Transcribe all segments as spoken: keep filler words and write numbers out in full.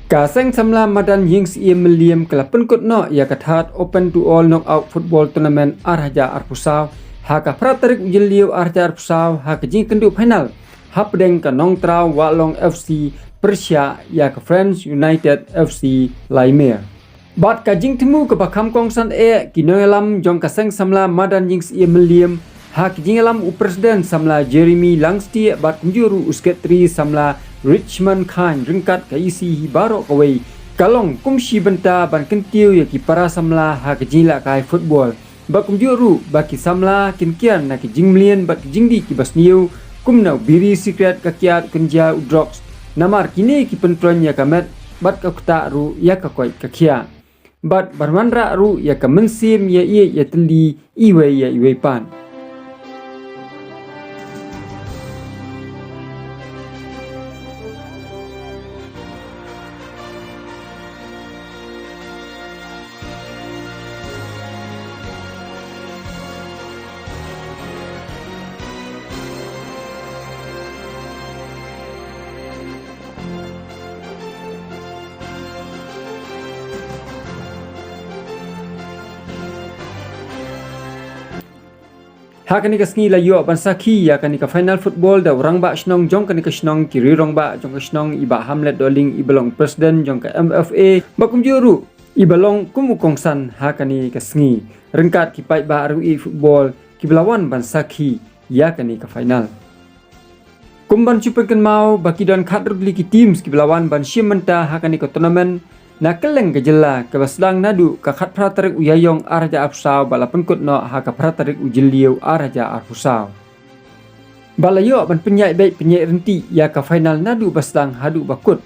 Ka Seng Samla Madan Ïingsyiem Mylliem ka la pynkut noh ïa ka Third Open to All Knockout Football Tournament ar hajar arphew saw ha ka phra tarik u Jylliew ar hajar arphew saw ha ka jingkynduh final hapdeng ka Nongtraw Wahlong F C pyrshah ïa ka Friends United F C Laimir. Bad ka jingthmu kaba kham kongsan eh, ki nongïalam jong ka Seng Samla Madan Ïingsyiem Mylliem ha ka jingïalam u President Samla Jeremy Langstieh bad kumjuh ruh u Secretary Samla Richmond Khan ryngkat ka E C hi baroh kawei, ka long kum shi bynta ban kyntiew ïa ki para samla ha ka jingïalehkai football. Bad kumjuh ruh ba ki samla kin kiar na ki jingmlien bad ki jingdih kiba sniew, kum na u biri sikret, ka kiad, u kynja, u drugs. Namar kine ki pyntroiñ ïa ka met bad ka ktah ruh ïa ka koit ka khiah. Bad ban wanrah ruh ïa ka mynsiem ïa ïeit ïa tylli iwei ïa iwei pat. Ha kane ka sngi la ïoh ban sakhi ïa kane ka final football da u rangbah shnong jong kane ka shnong, ki rangbah jong ka shnong, i Bah Hamlet Dohling, i ba long president jong ka M F A, bad kumjuh ruh i ba long kum u kongsan ha kane ka sngi, ryngkat ki paidbah riewieid football kiba la wan ban sakhi ïa kane ka final. Kum ban shu pynkynmaw ba ki don khatar tylli ki teams kiba la wan ban shim bynta ha kane ka tournament na kylleng ka jylla, kaba sdang naduh ka khatphra tarik u Ïaïong ar hajar arphew saw bad la pynkut noh ha ka phra tarik u Jylliew ar hajar arphew saw. Bad la ïoh ban pynïaid beit pynïaid ryntih ïa ka final naduh ba sdang haduh ba kut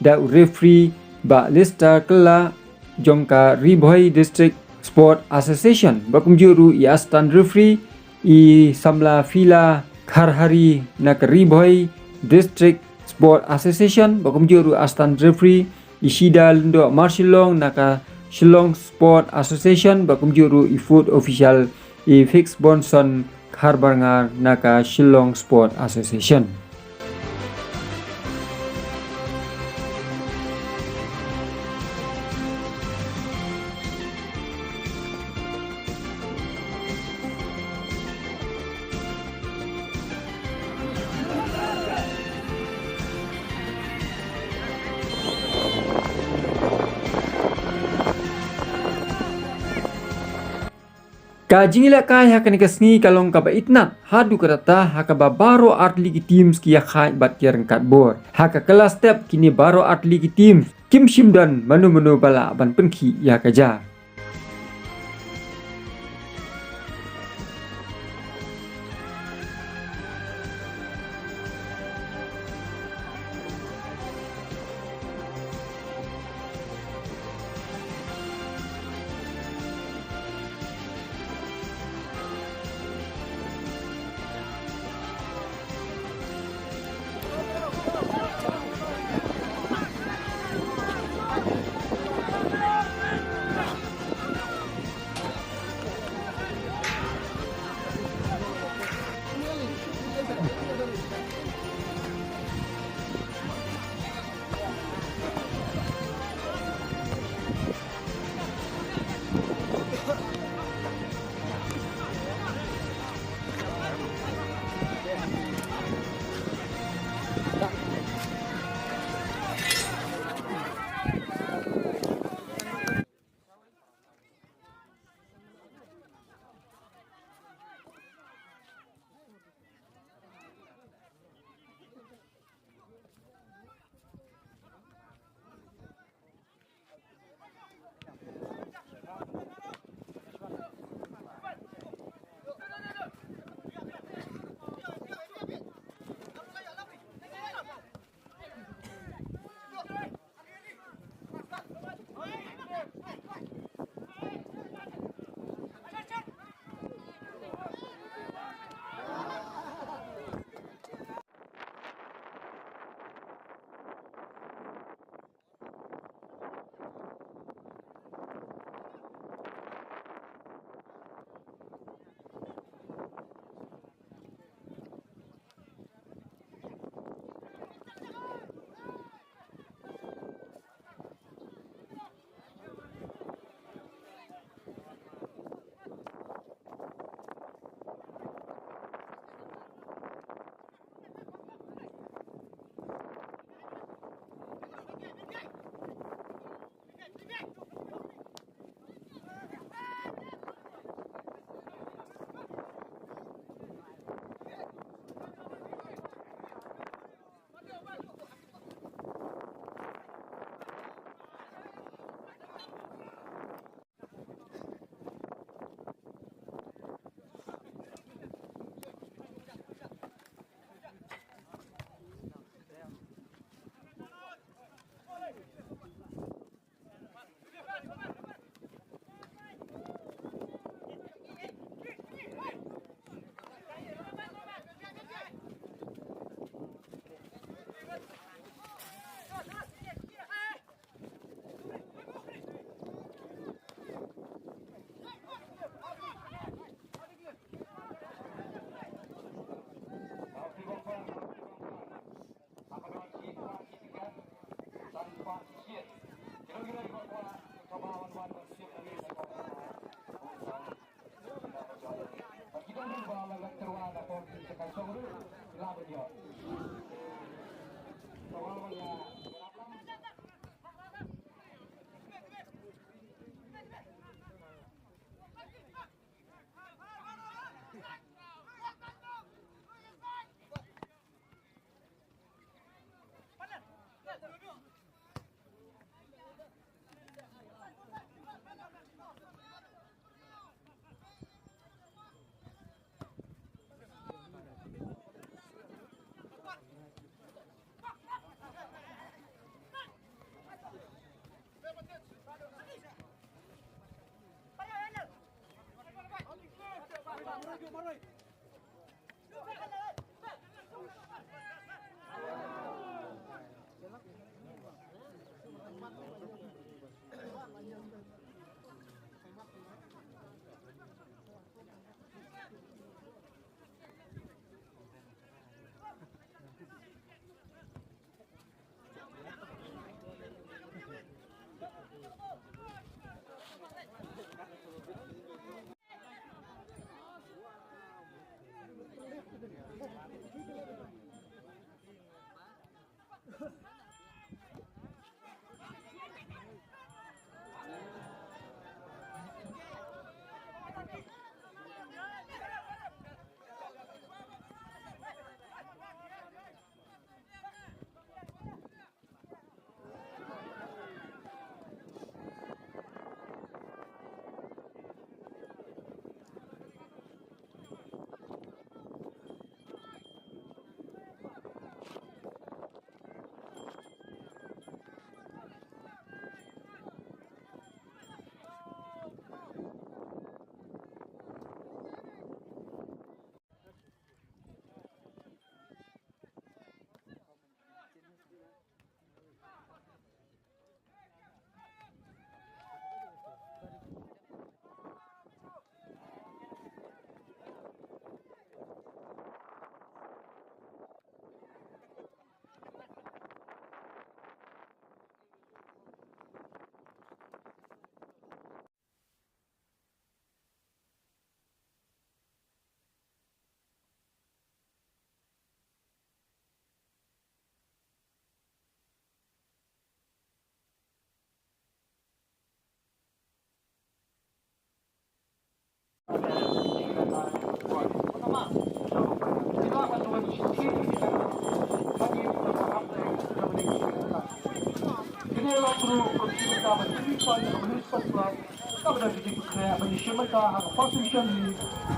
da u referee Bah Lester Kylla jong ka Ri Bhoi District Sport Association, bad kumjuh ruh i assistant referee i Samla Phila Kharhari na ka Ri Bhoi District Sport Association, bad kumjuh ruh assistant referee i Shida Lyngdoh Marshillong na ka Shillong Sport Association, bad kumjuh ruh i fourth official i Fix Bonson Kharbarngar na ka Shillong Sport Association. Ka jingïalehkai ha kane ka sngi ka long kaba itynnad haduh katta ha kaba baroh artylli ki teams ki ïakhaid bad ki ïaryngkat bor. Ha ka kylla step kine baroh artylli ki teams kim shym don mano mano ba lah ban pynkhih ïa ka jar.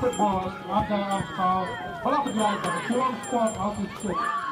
Football, Lada Armstrong, Balapadiang, Shillong Sport, Artist.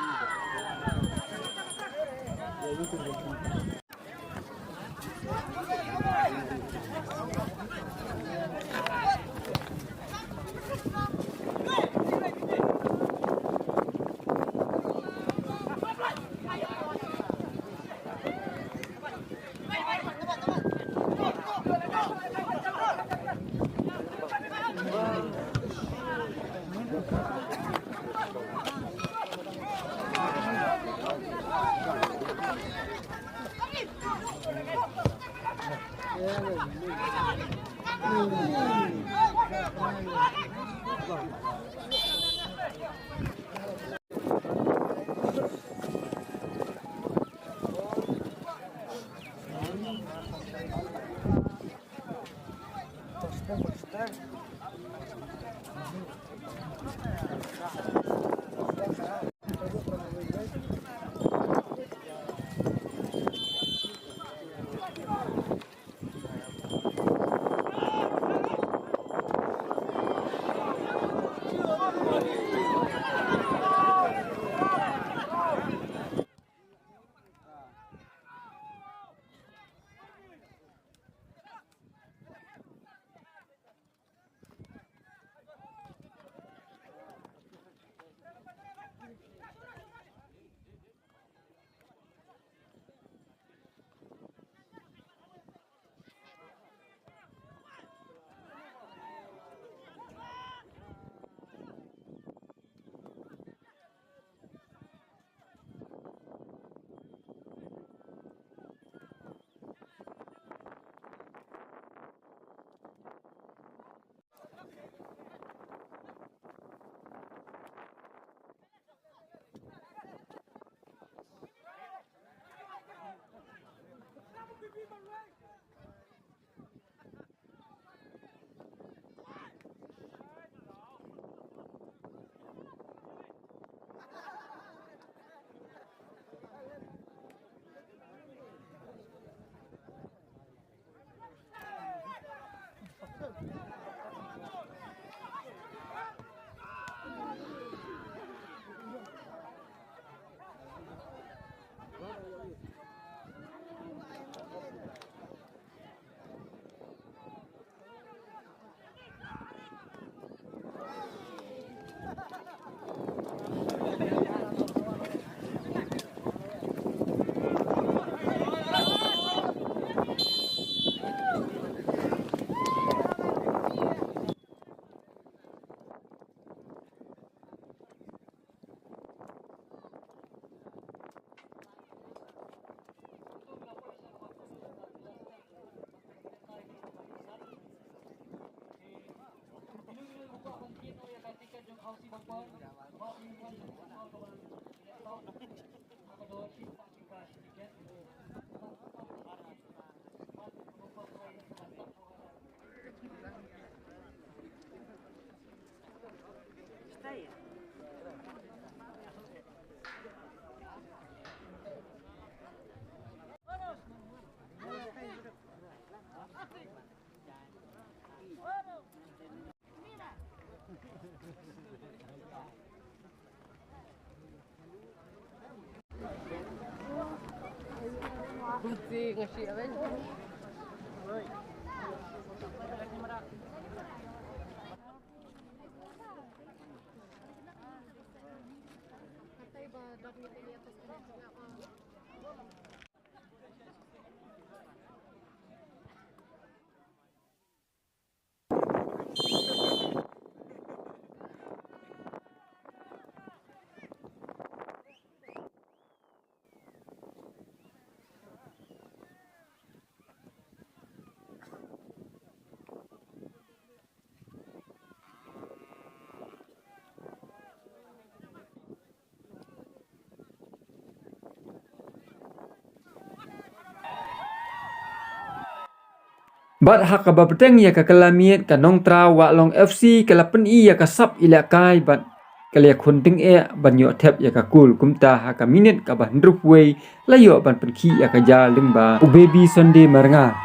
Bad ha kaba bteng ïa ka kylla miet, ka Nongtraw Wahlong F C ka la pyni ïa ka sap ïalehkai bad ka la ïakhun tyngeh ban ïoh thep ïa ka kol, kumta ha ka minit kaba hynriewphew wei la ïoh ban pynkhih ïa ka jal lyngba u Baby Sunday Marngar.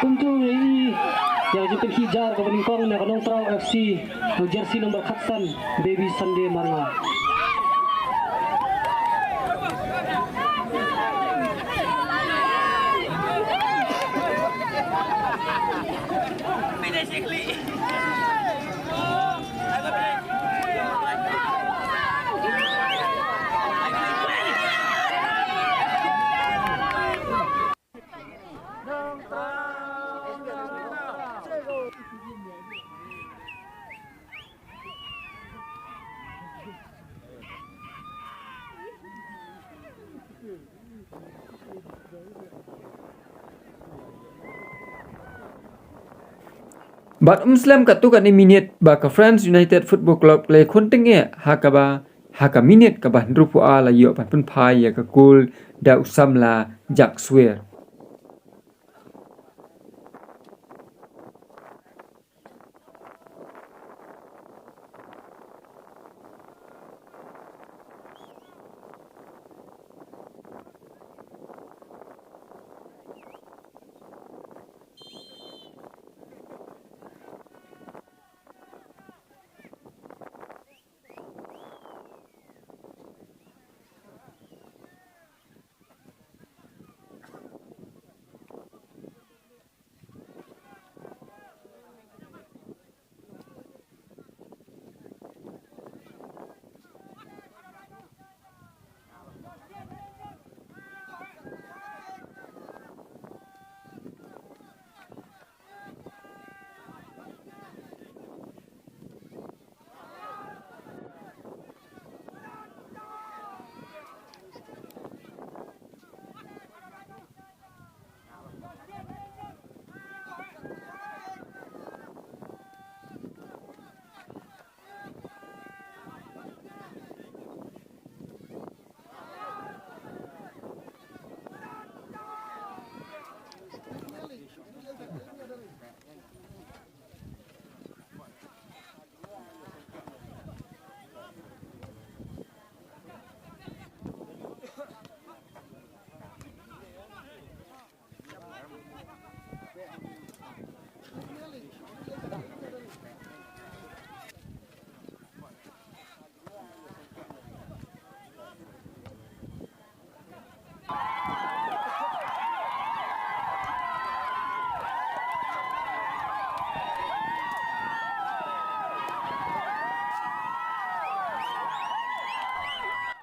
Kumta ngi ïa ka jingpynkhih jar kaba nyngkong na ka Nongtraw F C, u jersey number khatsan, Baby Sunday Marngar. Bad ym slem katto katne minit ba ka Friends United Football Club ka la ïakhun tyngeh, ha kaba ha ka minit kaba hynriewphew ar la ïoh ban pynphai ïa ka kol da u samla Jack Swer.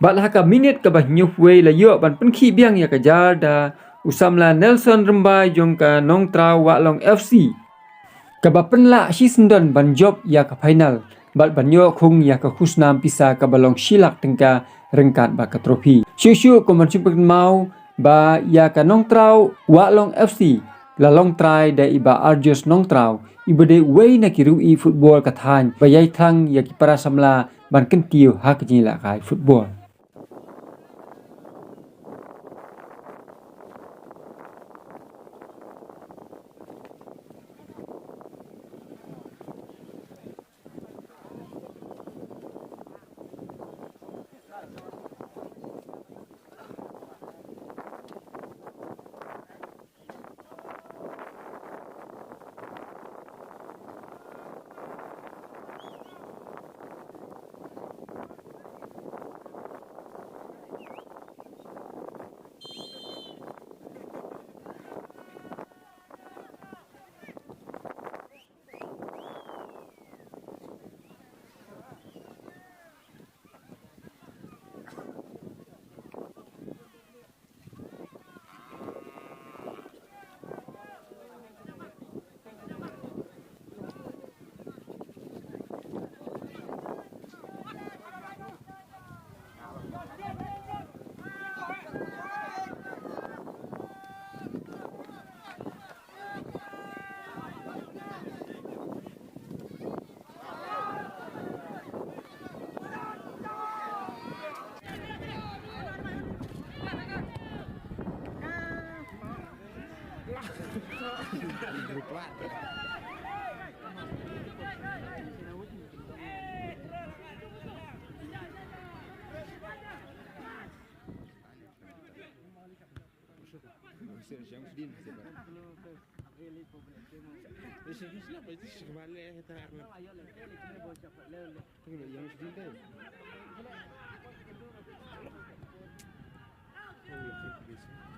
Bad ha ka minit kaba hynñiewphew wei la ïoh ban pynkhih biang ïa ka jar da u samla Nelson Rymbai jong ka Nongtraw Wahlong F C, kaba pynlah shisyndon ban jop ïa ka final bad ban ïoh khung ïa ka khusnam pisa kaba long shi lak tyngka ryngkat bad ka trophy. Shuh shuh kum ban sngewthuh kynmaw ba ïa ka Nongtraw Wahlong F C la long trai da i Bah Arjus Nongtraw, iba dei uwei na ki riewieit football ka thaiñ ba ïai thrang ïa ki para samla ban kyntiew ha ka jingïalehkai football.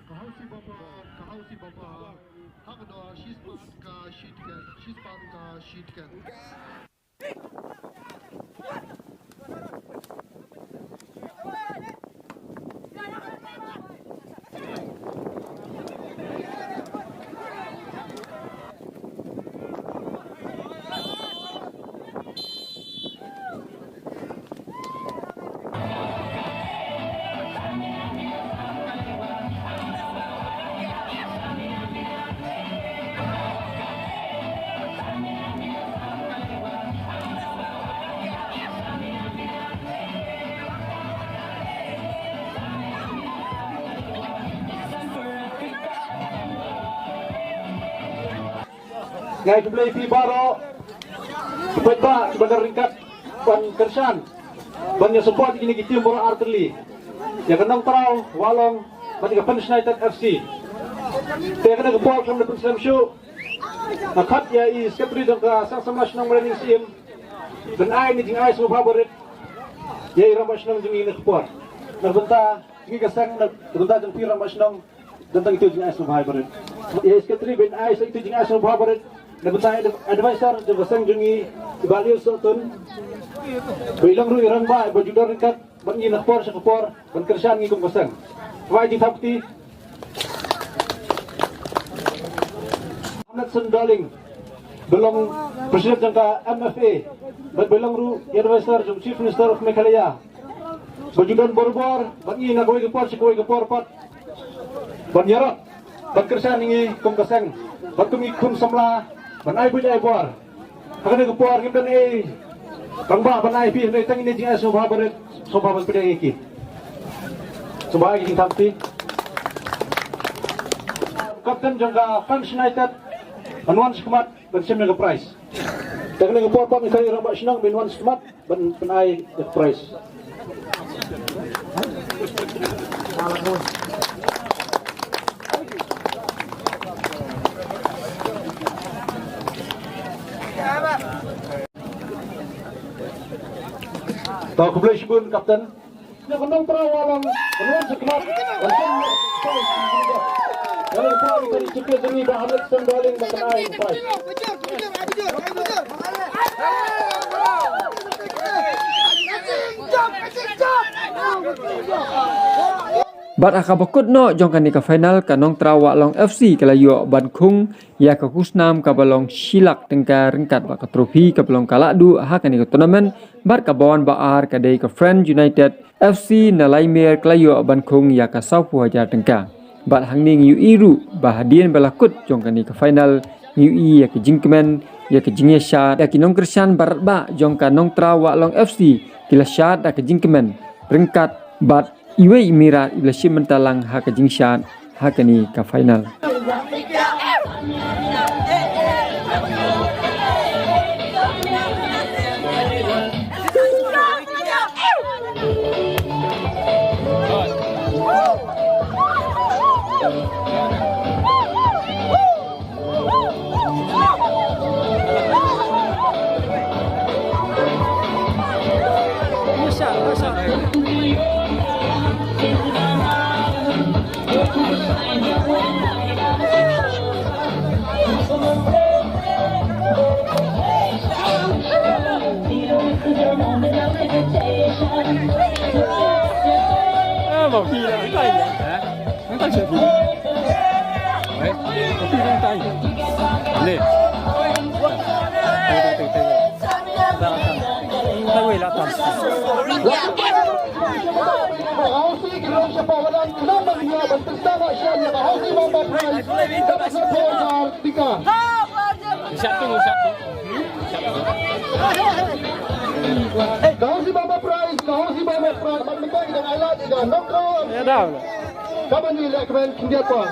Ka hausi baba, ka hausi baba. Hak da shi spot ka shi tiket, shi spot ka shi tiket. Ngai khublei phi baroh. Phi ba ki ba ryngkat ban kyrshan ban ïa support ïa kine ki team baroh artylli, ïa ka Nongtraw Wahlong bad ïa ka Pynshngaitat F C. Te kane ka por khlem da pynslem shuh, nga khot ïa i Secretary jong ka Seng Samla Shnong Mawlai Syiem ban ai ïa kane ka jingai sngewbha barit ïa i Rangbah Shnong jong ngi kane ka por. Na ka bynta ngi ka seng, na ka bynta jong phi Rangbah Shnong, don tang ito jingai sngewbha barit. Ïa i Secretary ban ai sa ito jingai sngewbha barit na ka bynta i advisor jong ka seng jong ngi, i Bah Liu Sohtun, ba i long ruh i rangbah ba ju don ryngkat bad ngi na ka por sha ka por ban kyrshan ngi kum ka seng. Ka bai jingthap kti. Hamletson Dohling, ba long President jong ka M F A bad ba long ruh i advisor jong Chief Minister of Meghalaya, ba ju don barabor bad ngi na kawei ka por sha kawei ka por pat ban ïarap ban kyrshan ïa ngi kum ka seng bad kum ki khun samla ban ai buit ai bor. Ha kane ka por ngim don ei rangbah ban ai phi, hynrei tang ine i jingai sngewbha barit, sngewbha ban pdiang ïa ki. Sngewbha ïa ki jingthap kti. Captain jong ka Pynshngaitat, ban wan shakhmat ban shim ïa ka prize. Te kane ka por pat ngi khot ïa i Rangbah Shnong ban wan shakhmat ban pynai ïa ka prize. To, khublei shibun, Captain. Ïa ka Nongtraw Wahlong, ka Nongtraw Wahlong, ka Nongtraw Wahlong, ka Nongtraw Wahlong, ka Nongtraw Wahlong, Bad ha kaba kut noh jong kane ka final, ka Nongtraw Wahlong F C ka la ïoh ban khung ïa ka khusnam kaba long shi lak tyngka ryngkat bad ka trophy kaba long ka lahduh ha kane ka tournament, bad kaba wan ba ar ka dei ka Friends United F C na Laimer ka la ïoh ban khung ïa ka sawphew hajar tyngka. Bad hangne ngi ïohi ruh ba hadien ba la kut jong kane ka final, ngi ïohi ïa ka jingkmen, ïa ka jingïashad, ïa ki nongkyrshan baroh ba jong ka Nongtraw Wahlong F C ki la shad da ka jingkmen ryngkat bad iwei i Mirath i ba la shim bynta lang ha ka jingshad ha kane ka final. Ka Housie Bumper Prize, ka Housie Bumper Prize, man mynta ki dang ai lad ïa ka knockout. Ïa, down. Ka ban ïa leh kmen khyndiat ko.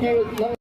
Ki nang